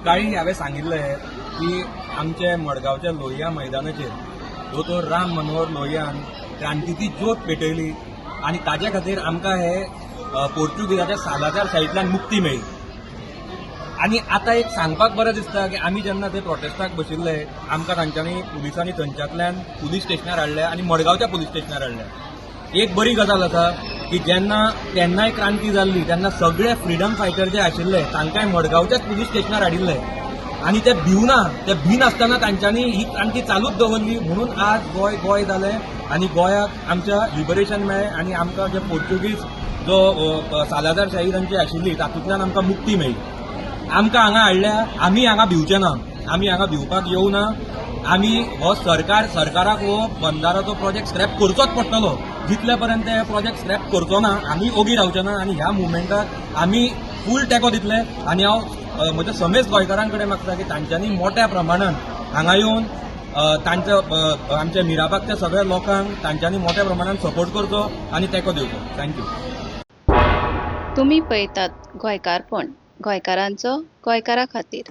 सकाळी हांवें सांगिल्लें की आमचे मडगांवच्या लोहिया मैदानाचेर दोतोर राम मनोहर लोहियान क्रांतीची ज्योत पेटयली आनी ताजे खातीर आमकां हे पोर्तुगीजाच्या सालाचार शाहींतल्यान मुक्ती मेळ्ळी. आनी आतां एक सांगपाक बरें दिसता की आमी जेन्ना ते प्रोटेस्टाक बशिल्ले, आमकां तांच्यांनी पुलिसांनी थंयच्यांतल्यान पुलीस स्टेशनार हाडले आनी मडगांवच्या पुलीस स्टेशनार हाडले. एक बरी गजाल आसा की जेन्ना तेन्नाय क्रांती जाल्ली तेन्ना सगळे फ्रिडम फायटर जे आशिल्ले तांकांय मडगांवच्याच पुलीस स्टेशनार हाडिल्ले आनी ते भिवना, ते भिनासतना तांच्यांनी ही क्रांती चालूच दवरली. म्हणून आज गोंय गोंय जालें आनी गोंयाक आमच्या लिबरेशन मेळ्ळें आनी आमकां जे पोर्तुगीज जो सालादार शाही तांची आशिल्ली तातूंतल्यान आमकां मुक्ती मेळ्ळी. आमकां हांगा हाडल्या, आमी हांगा भिवचे ना, आमी हांगा भिवपाक येवना. आमी हो सरकार, सरकाराक हो बंदाराचो प्रोजेक्ट स्क्रॅप करचोच पडटलो. जितले पर्यंत हे प्रोजेक्ट स्क्रॅप करचो ना, आमी ओगी रावचे ना आनी ह्या मुवमेंटाक आमी फूल तेंको दितले. आनी हांव म्हज्या समेस्त गोंयकारां कडेन मागता की तांच्यांनी मोठ्या प्रमाणान हांगा येवन तांच्या आमच्या मिराबागच्या सगळ्या लोकांक तांच्यांनी मोठ्या प्रमाणान सपोर्ट करचो आनी तेंको दिवचो. Thank you. तुमी पळयतात गोंयकारपण, गोंयकारांचो गोंयकारा खातीर.